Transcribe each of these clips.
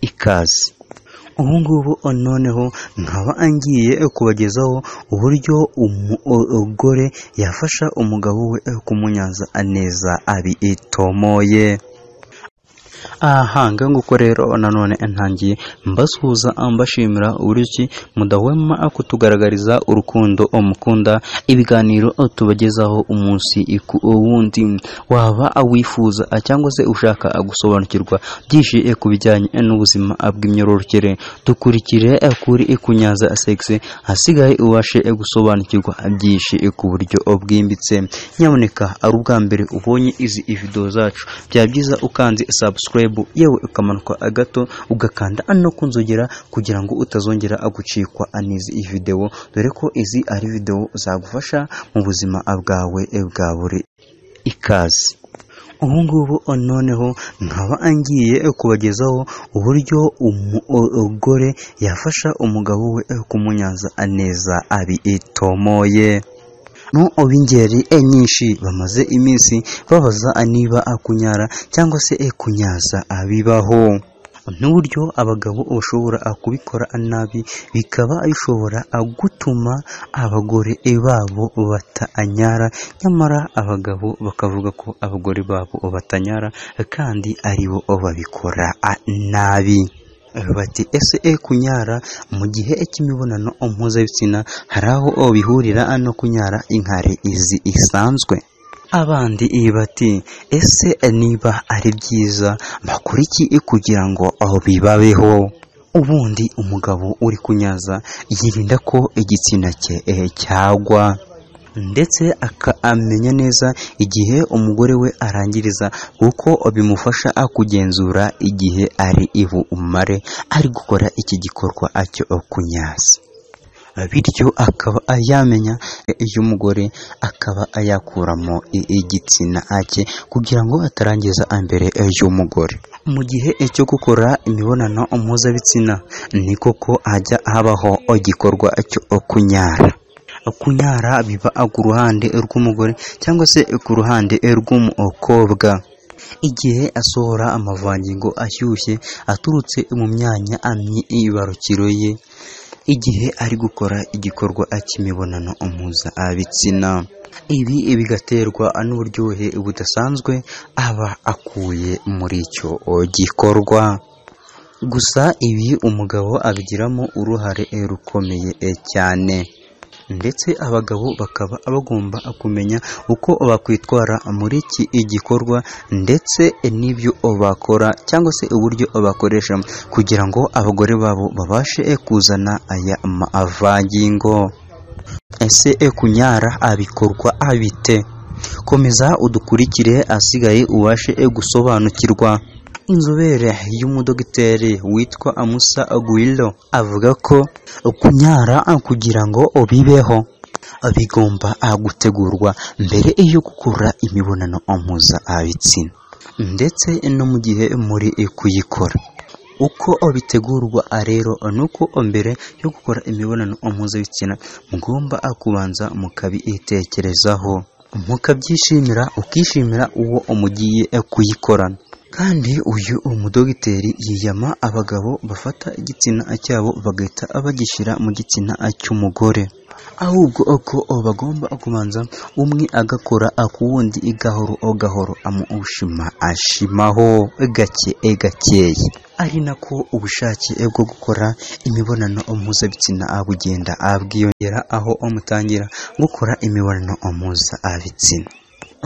Ikaze. Ubu ngubu noneho nkaba ngiye kubagezaho uburyo umugore yafasha umugabo we kumunyaza neza abitomoye. Aha nguko rero nanone ntangiye mbasuhuza, mbashimira uburyo ki mudahwema kutugaragariza urukundo mukunda ibiganiro tubagezaho umunsi ku wundi. Waba wifuza cyangwa se ushaka gusobanukirwa byinshi ku bijyanye n'ubuzima bw'imyororokere, dukurikire kuri Kunyaza Sex, ahasigaye ubashe gusobanukirwa byinshi ku buryo bwimbitse. Nyamuneka ari ubwa mbere ubonye izi video zacu, byaba byiza ukanze subscribe, yewe ukamanuka gato ugakanda no kunzogera kugira ngo utazongera gucikwa n'izi video, dore ko izi ari video zagufasha mu buzima bwawe bwa buri. Ikaze. Ubu ngubu noneho nkaba ngiye kubagezaho uburyo umugore yafasha umugabo we kumunyaza neza abitomoye. No b'ingeri nyinshi bamaze iminsi babaza niba kunyara cyangwa se kunyaza bibaho, n'uburyo abagabo bashobora kubikora nabi bikaba bishobora gutuma abagore babo batanyara, nyamara abagabo bakavuga ko abagore babo batanyara kandi aribo babikora nabi. Bati ese kunyara mu gihe cy'imibonano mpuzabitsina hari aho bihurira no kunyara inkari izi isanzwe? Abandi bati ese niba ari byiza bakora iki kugira ngo bibabeho? Ubundi umugabo uri kunyaza yirinda ko igitsina cye cyagwa, ndetse akamenya neza igihe umugore we arangiriza, kuko bimufasha kugenzura igihe ari bumare ari gukora iki gikorwa cyo kunyaza, bityo akaba yamenya iyo umugore akaba yakuramo igitsina cye kugira ngo atarangiza mbere y'umugore. Mu gihe cyo gukora imibonano mpuzabitsina ni koko hajya habaho igikorwa cyo kunyara. Kunyara biba ku ruhande rw'umugore cyangwa se ku ruhande rw'umukobwa, igihe asohora amavangingo ashyushye aturutse mu myanya myibarukiro ye, igihe ari gukora igikorwa cy'imibonano mpuzabitsina. Ibi bigaterwa n'uburyohe budasanzwe aba akuye muri icyo gikorwa. Gusa ibi umugabo abigiramo uruhare rukomeye cyane, ndetse abagabo bakaba bagomba kumenya uko bakwitwara muri iki gikorwa, ndetse n'ibyo bakora cyangwa se uburyo bakoresha kugira ngo abagore babo babashe kuzana aya mavangingo. Ese kunyara abikorwa abite? Komeza udukurikire asigaye ubashe gusobanukirwa. Inzobere y'umudogiteri witwa Musa Guilo avuga ko kunyara kugira ngo bibeho bigomba gutegurwa mbere yo gukora imibonano mpuzabitsina, ndetse no mu gihe muri kuyikora. Uko bitegurwa rero ni uko mbere yo gukora imibonano mpuzabitsina mugomba kubanza mukabitekerezaho, mukabyishimira, ukishimira uwo mugiye kuyikorana. Kandi uyu mudogiteri yiyama abagabo bafata igitsina cyabo bagahita bagishyira mu gitsina cy'umugore, ahubwo ko bagomba kubanza umwe agakora ku wundi gahoro gahoro, amushima ashimaho gake gakeya, ari nako ubushake bwo gukora imibonano mpuzabitsina bugenda bwiyongera aho mutangira gukora imibonano mpuzabitsina.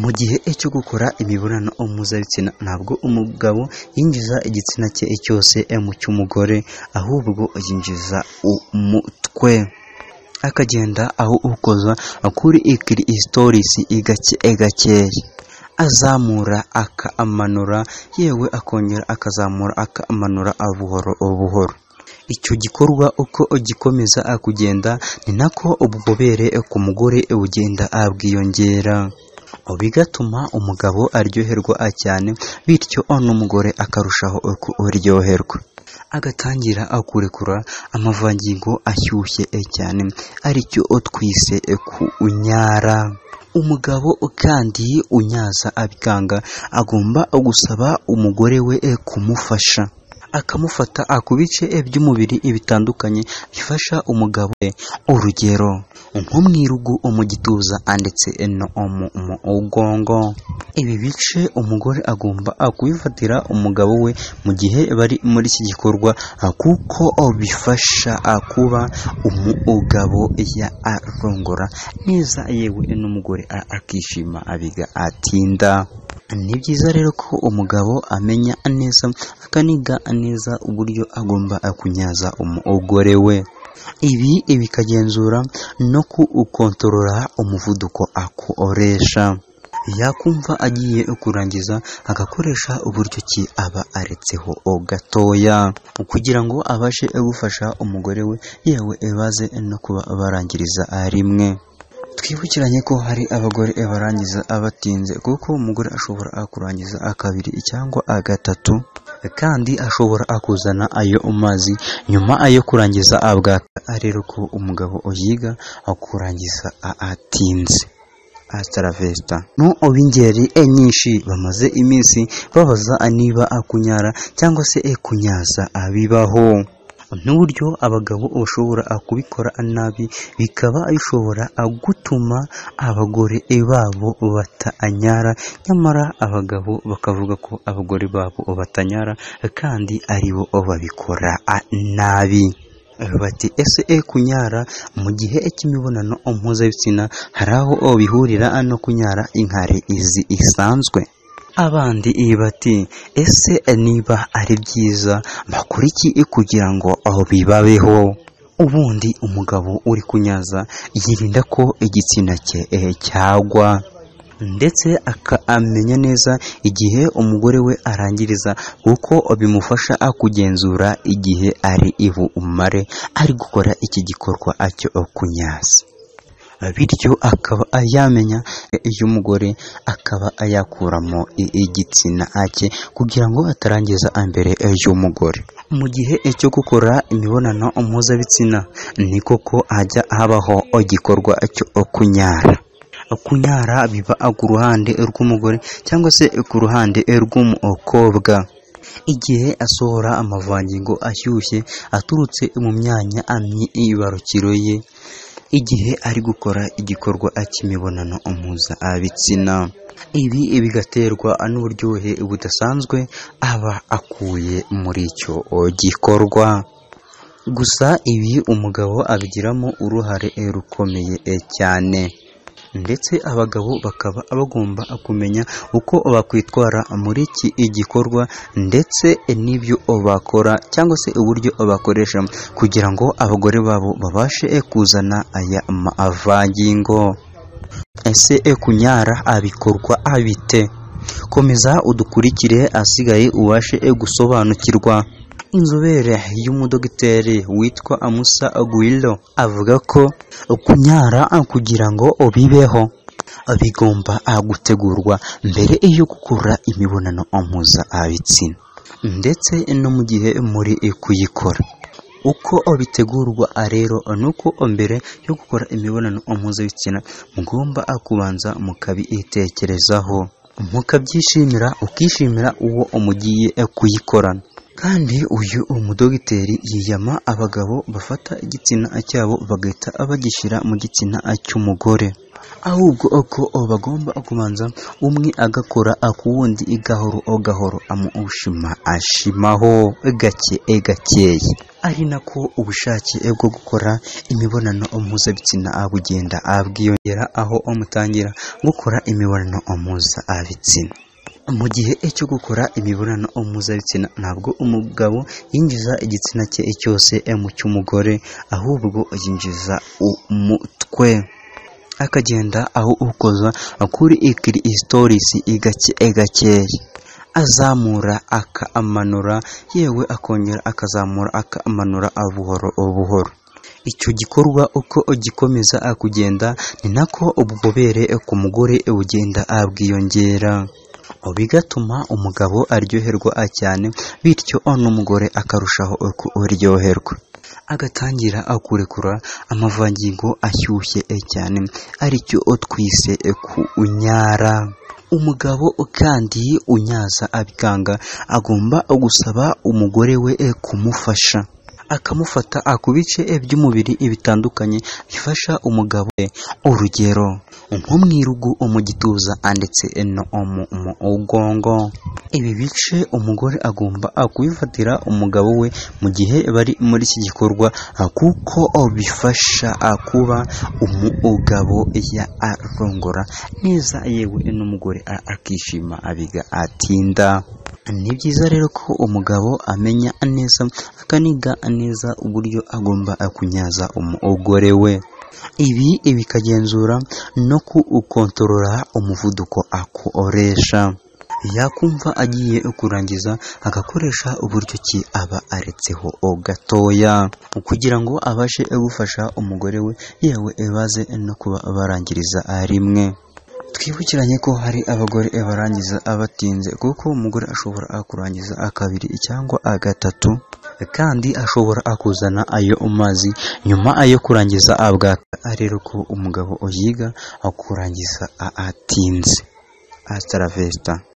Mu gihe cyo gukora imibonano mpuzabitsina ntabwo umugabo yinjiza igitsina cye cyose mu cy'umugore, ahubwo yinjiza umutwe akagenda aho ukoza kuri clitoris gake gakeya, azamura akamanura, yewe akongera akazamura akamanura buhoro buhoro. Icyo gikorwa uko gikomeza kugenda ni nako ububobere ku mugore bugenda bwiyongera, bigatuma umugabo aryoherwa cyane, bityo n'umugore akarushaho kuryoherwa, agatangira kurekura amavangingo ashyushye cyane, aricyo twise kunyara. Umugabo kandi unyaza abikanga agomba gusaba umugore we kumufasha, akamufata ku bice by'umubiri bitandukanye bifasha umugabo, urugero nko mu irugu, mu gituza ndetse no mu mugongo. Ibi bice umugore agomba kubifatira umugabo we mu gihe bari muri iki gikorwa, kuko bifasha kuba umugabo yarongora neza, yewe n'umugore akishima bigatinda. Ni byiza rero ko umugabo amenya neza akaniga neza uburyo agomba kunyaza umugore we. Ibi bikagenzura no kukontorora umuvuduko akoresha. Yakumva agiye kurangiza agakoresha uburyo ki aba aretseho gatoya, kugira ngo abashe gufasha umugore we, yewe baze no kuba barangiriza rimwe. Twibukiranye ko hari abagore barangiza batinze, kuko umugore ashobora kurangiza kabiri cyangwa gatatu, kandi ashobora kuzana ayo mazi nyuma yo kurangiza bwa rero ko umugabo yiga kurangiza atinze. Hasta no b'ingeri nyinshi bamaze iminsi babaza niba kunyara cyangwa se kunyaza bibaho, n'uburyo abagabo bashobora kubikora nabi bikaba bishobora gutuma abagore babo batanyara, nyamara abagabo bakavuga ko abagore babo batanyara kandi aribo babikora nabi. Bati ese kunyara mu gihe cy'imibonano mpuzabitsina hari aho bihurira no kunyara inkari izi isanzwe? Abandi bati ese niba ari byiza bakora iki kugira ngo bibabeho? Ubundi umugabo uri kunyaza yirinda ko igitsina cye cyagwa, ndetse akamenya neza igihe umugore we arangiriza, kuko bimufasha kugenzura igihe ari bumare ari gukora iki gikorwa cyo kunyaza, bityo akaba yamenya iyo umugore akaba yakuramo igitsina cye kugira ngo atarangiza mbere y'umugore. Mu gihe cyo gukora imibonano mpuzabitsina ni koko hajya habaho igikorwa cyo kunyara. Kunyara biba ku ruhande rw'umugore cyangwa se ku ruhande rw'umukobwa, igihe asohora amavangingo ashyushye aturutse mu myanya myibarukiro ye, igihe ari gukora igikorwa cy'imibonano mpuzabitsina. Ibi bigaterwa n'uburyohe budasanzwe aba akuye muri icyo gikorwa. Gusa ibi umugabo abigiramo uruhare rukomeye cyane, ndetse abagabo bakaba bagomba kumenya uko bakwitwara muri iki gikorwa, ndetse n'ibyo bakora cyangwa se uburyo bakoresha kugira ngo abagore babo babashe kuzana aya mavangingo. Ese kunyara bikorwa bite? Komeza udukurikire asigaye ubashe gusobanukirwa. Inzobere y'umudogiteri witwa Musa Guilo avuga ko kunyara kugira ngo bibeho bigomba gutegurwa mbere yo gukora imibonano mpuzabitsina, ndetse no mu gihe muri kuyikora. Uko bitegurwa rero ni uko mbere yo gukora imibonano mpuzabitsina mugomba kubanza mukabitekerezaho, mukabyishimira, ukishimira uwo mugiye kuyikorana. Kandi uyu umudogiteri yiyama abagabo bafata igitsina cyabo bagahita bagishyira mu gitsina cy'umugore, ahubwo ko bagomba kubanza umwe agakora ku wundi gahoro gahoro, amushima ashimaho gake gakeya, ari nako ubushake bwo gukora imibonano mpuzabitsina bugenda bwiyongera aho mutangira gukora imibonano mpuzabitsina. Mu gihe cyo gukora imibonano mpuzabitsina ntabwo umugabo yinjiza igitsina cye cyose mu cy'umugore, ahubwo yinjiza umutwe akagenda aho ukoza kuri clitoris gake gakeya, azamura akamanura, yewe akongera akazamura akamanura buhoro buhoro. Icyo gikorwa uko gikomeza kugenda ni nako ububobere ku mugore bugenda bwiyongera, bigatuma umugabo aryoherwa cyane, bityo n'umugore akarushaho kuryoherwa, agatangira kurekura amavangingo ashyushye cyane, aricyo twise kunyara. Umugabo kandi unyaza abikanga agomba gusaba umugore we kumufasha, akamufata ku bice by'umubiri bitandukanye bifasha umugabo we, urugero nko mu irugu, mu gituza ndetse no mu mugongo. Ibi bice umugore agomba kubifatira umugabo we mu gihe bari muri iki gikorwa, kuko bifasha kuba umugabo yarongora neza, yewe n'umugore akishima bigatinda. Ni byiza rero ko umugabo amenya neza akaniga neza uburyo agomba kunyaza umugore we. Ibi bikagenzura no kukontorora umuvuduko akoresha. Yakumva agiye kurangiza agakoresha uburyo ki aba aretseho gatoya, kugira ngo abashe gufasha umugore we, yewe baze no kuba barangiriza rimwe. Twibukiranye ko hari abagore barangiza batinze, kuko umugore ashobora kurangiza kabiri cyangwa gatatu, kandi ashobora kuzana ayo mazi nyuma yo kurangiza bwa rero ko umugabo yiga kurangiza atinze. Hasta la vista.